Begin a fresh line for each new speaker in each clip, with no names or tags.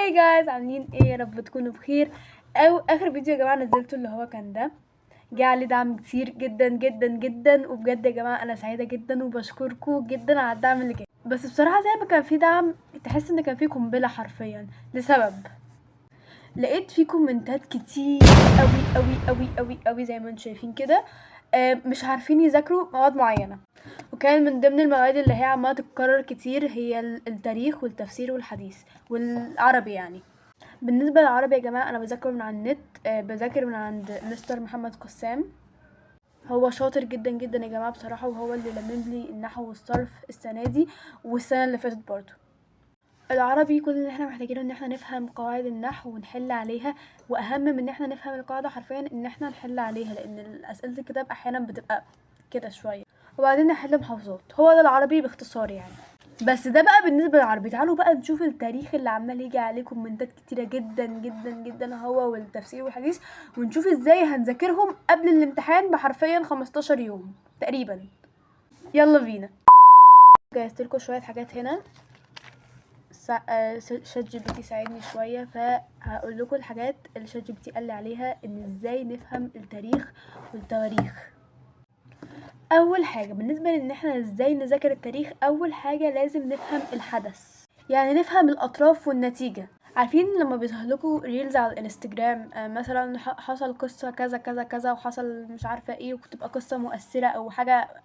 Hey guys، عاملين ايه؟ يا رب تكونوا بخير. او اخر فيديو يا جماعة نزلته اللي هو كان ده، جه عليه دعم كتير جدا جدا جدا، وبجد يا جماعة انا سعيدة جدا وبشكركم جدا على الدعم اللي جه. بس بصراحة زي ما كان في دعم تحس ان كان في قنبلة حرفيا، لسبب لقيت في كومنتات كتير قوي قوي قوي قوي قوي زي ما انتم شايفين كده، مش عارفين يذاكروا مواد معينة، وكان من ضمن المواد اللي هي عماله تتكرر كتير هي التاريخ والتفسير والحديث والعربي. يعني بالنسبة للعربي يا جماعة انا بذاكرة من على النت، بذاكر من عند مستر محمد قسام، هو شاطر جدا جدا يا جماعة بصراحة، وهو اللي لمم لي النحو والصرف السنة دي والسنة اللي فاتت برضو. العربي كل اللي احنا محتاجينه ان احنا نفهم قواعد النحو ونحل عليها، واهم من ان احنا نفهم القاعدة حرفيا ان احنا نحل عليها، لان اسئلة الكتاب احيانا بتبقى كده شوية، وبعدين نحل محافظات. هو ده العربي باختصار يعني. بس ده بقى بالنسبة للعربي. تعالوا بقى نشوف التاريخ اللي عمال يجي عليه كومنتات كتيرة جدا جدا جدا، هو والتفسير والحديث، ونشوف ازاي هنذاكرهم قبل الامتحان بحرفيا 15 يوم تقريبا. يلا بينا. جهزت لكم شوية حاجات هنا، ChatGPT ساعدني شوية، فهقول لكم الحاجات اللي ChatGPT قال لي عليها ان ازاي نفهم التاريخ والتواريخ. اول حاجة بالنسبة لان احنا ازاي نذاكر التاريخ، اول حاجة لازم نفهم الحدث، يعني نفهم الاطراف والنتيجة. عارفين لما بيظهر لكم reels على الانستجرام، مثلا حصل قصة كذا كذا كذا وحصل مش عارفه ايه، وبتبقى قصة مؤثرة او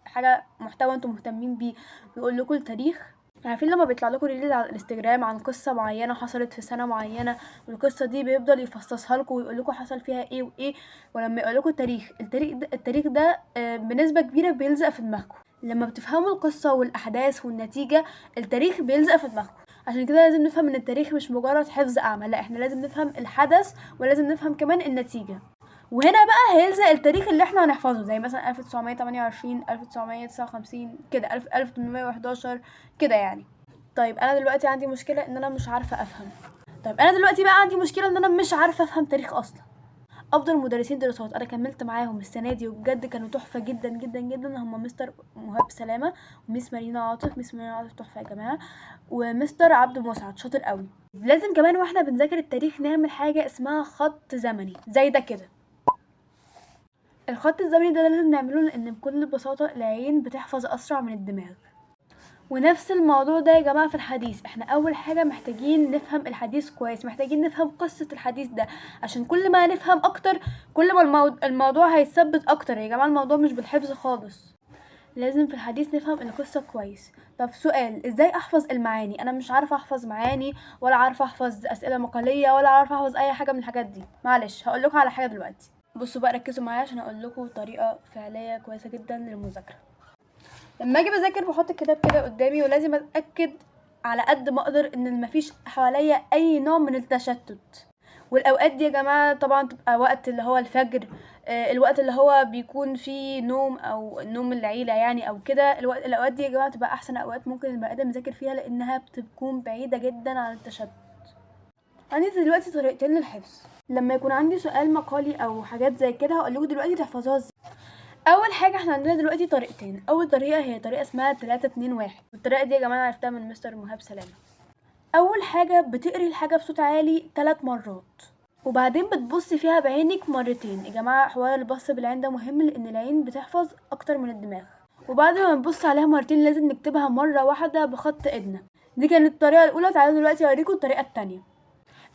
حاجة محتوى انتم مهتمين بيه، بيقول لكم التاريخ. عارفين لما بيطلع لكم reels على الانستجرام عن قصة معينة حصلت في سنة معينة، والقصه دي بيفضل يفصصها لكم ويقول لكم حصل فيها ايه وايه، ولما يقول لكم التاريخ، التاريخ ده، بنسبة كبيرة بيلزق في دماغكم. لما بتفهموا القصة والاحداث والنتيجة التاريخ بيلزق في دماغكم. عشان كده لازم نفهم ان التاريخ مش مجرد حفظ اعمى، لا احنا لازم نفهم الحدث ولازم نفهم كمان النتيجة. وهنا بقى هيلزق التاريخ اللي احنا هنحفظه، زي مثلا 1928، 1959 كده، 1811 كده يعني. طيب انا دلوقتي عندي مشكلة ان انا مش عارفه افهم. طيب انا دلوقتي بقى عندي مشكلة ان انا مش عارفه افهم تاريخ اصلا. افضل مدرسين دراسات انا كملت معاهم السنة دي وبجد كانوا تحفة جدا جدا جدا، هم مستر مهاب سلامه وميس مارينا عاطف. ميس مارينا عاطف تحفة يا جماعة، ومستر عبد مسعد شاطر قوي. لازم كمان واحنا بنذاكر التاريخ نعمل حاجة اسمها خط زمني زي ده كده. الخط الزمني ده لازم نعمله لان بكل بساطة العين بتحفظ اسرع من الدماغ. ونفس الموضوع ده يا جماعة في الحديث، احنا اول حاجة محتاجين نفهم الحديث كويس، محتاجين نفهم قصة الحديث ده، عشان كل ما نفهم اكتر كل ما الموضوع هيتثبت اكتر. يا جماعة الموضوع مش بالحفظ خالص، لازم في الحديث نفهم القصة كويس. طب سؤال، ازاي احفظ المعاني؟ انا مش عارفه احفظ معاني، ولا عارفه احفظ اسئلة مقاليه، ولا عارفه احفظ اي حاجة من الحاجات دي. معلش هقول لكم على حاجة دلوقتي، بصوا بقى ركزوا معايا عشان اقول لكم طريقه فعليه كويسة جدا للمذاكره. لما اجي بذاكر بحط الكتاب كده قدامي، ولازم اتاكد على قد ما اقدر ان مفيش حواليا اي نوع من التشتت. والاوقات دي يا جماعة طبعا تبقى وقت اللي هو الفجر، الوقت اللي هو بيكون فيه نوم او نوم العيلة يعني او كده. الاوقات دي يا جماعة تبقى احسن اوقات ممكن البني ادم يذاكر فيها، لانها بتكون بعيدة جدا عن التشتت. عندي دلوقتي طريقتين للحفظ. لما يكون عندي سؤال مقالي او حاجات زي كده هقول لكم دلوقتي تحفظوها ازاي. اول حاجة احنا عندنا دلوقتي طريقتين. اول طريقه هي طريقه اسمها 3 2 1، والطريقة دي يا جماعة عرفتها من مستر مهاب سلامه. اول حاجة بتقري الحاجة بصوت عالي 3 مرات، وبعدين بتبصي فيها بعينك مرتين. يا جماعة حوار البص بالعين ده مهم لان العين بتحفظ اكتر من الدماغ. وبعد ما نبص عليها مرتين لازم نكتبها مرة واحدة بخط ايدنا. دي كانت الطريقة الاولى. تعالوا دلوقتي اوريكم الطريقة التانية.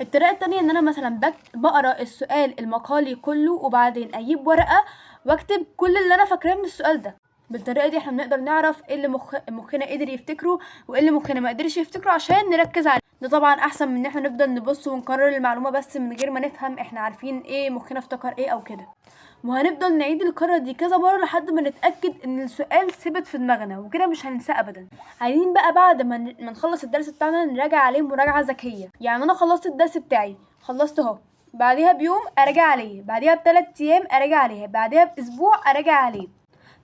الطريقة التانية ان انا مثلا بقرا السؤال المقالي كله، وبعدين اجيب ورقة واكتب كل اللي انا فاكراه من السؤال ده. بالطريقة دي احنا بنقدر نعرف ايه اللي مخنا قدر يفتكره وايه اللي مخنا ما قدرش يفتكره عشان نركز عليه. ده طبعا احسن من ان احنا نفضل نبص ونكرر المعلومة بس من غير ما نفهم احنا عارفين ايه مخنا افتكر ايه او كده. وهنفضل نعيد الكرة دي كذا مرة لحد ما نتأكد ان السؤال ثبت في دماغنا، وكده مش هننساه ابدا. عايزين بقى بعد ما نخلص الدرس بتاعنا نراجع عليه مراجعة ذكية. يعني انا خلصت الدرس بتاعي، خلصت اهو، بعديها بيوم اراجع عليه، بعديها بثلاث ايام اراجع عليها، بعديها باسبوع اراجع عليه.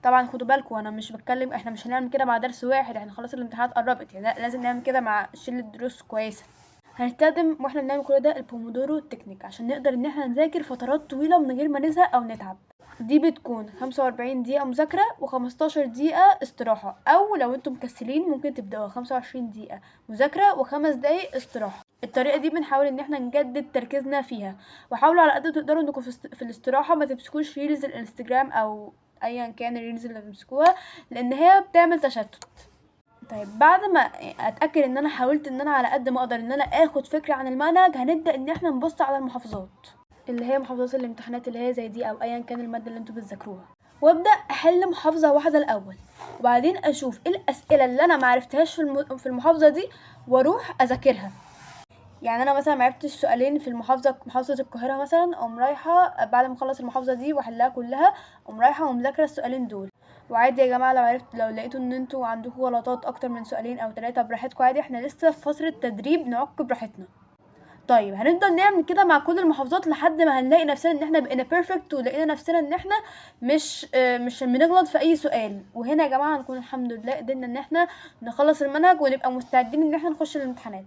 طبعا خدوا بالكم انا مش بتكلم، احنا مش هنعمل كده مع درس واحد، احنا خلاص الامتحانات قربت يعني، لا لازم نعمل كده مع شلة دروس كويسة. هنستخدم واحنا بنعمل كل ده ال Pomodoro technique عشان نقدر ان احنا نذاكر فترات طويلة من غير ما نزهق او نتعب. دي بتكون 45 دقيقة مذاكرة وخمستاشر دقيقة استراحة، او لو انتم مكسلين ممكن تبدأوها 25 دقيقة مذاكرة وخمس دقايق استراحة. الطريقة دي بنحاول ان احنا نجدد تركيزنا فيها. وحاولوا على قد ما تقدروا انكم في الاستراحة ما تمسكوش reels الانستجرام او ايا كان ال reels اللي بتمسكوها، لان هي بتعمل تشتت. طيب بعد ما اتاكد ان انا حاولت ان انا على قد ما اقدر ان انا اخد فكرة عن المنهج، هنبدا ان احنا نبص على المحافظات اللي هي محافظات الامتحانات اللي هي زي دي او ايا كان المادة اللي انتوا بتذاكروها، وابدا احل محافظة واحدة الاول، وبعدين اشوف ايه الاسئلة اللي انا معرفتهاش في المحافظة دي واروح اذاكرها. يعني انا مثلا معرفتش سؤالين في محافظة القاهرة مثلا، اقوم رايحة بعد ما اخلص المحافظة دي واحلها كلها، اقوم رايحة ومذاكره السؤالين دول. وعادي يا جماعة لو لقيتوا ان انتوا عندكم غلطات اكتر من سؤالين او 3 براحتكم عادي، احنا لسه في فترة تدريب نعك براحتنا. طيب هنفضل نعمل كده مع كل المحافظات لحد ما هنلاقي نفسنا ان احنا بقينا perfect، ولقينا نفسنا ان احنا مش بنغلط في اي سؤال. وهنا يا جماعة هنكون الحمد لله قدرنا ان احنا نخلص المنهج ونبقى مستعدين ان احنا نخش الامتحانات.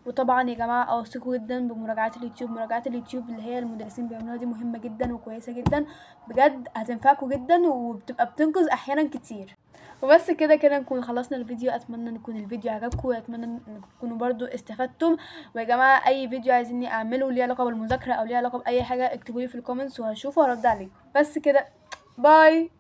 وطبعا يا جماعة اوصيكم جدا بمراجعات اليوتيوب. مراجعات اليوتيوب اللي هي المدرسين بيعملوها دي مهمة جدا وكويسة جدا بجد، هتنفعكم جدا وبتبقى بتنقذ احيانا كتير. وبس كده كده نكون خلصنا الفيديو. اتمنى ان يكون الفيديو عجبكم، واتمنى ان تكونوا برضو استفدتم. ويا جماعة اي فيديو عايزيني اعمله ليه علاقة بالمذاكره او ليه علاقة باي حاجة اكتبوا لي في ال comments وهشوفه وهرد عليكم. بس كده، bye.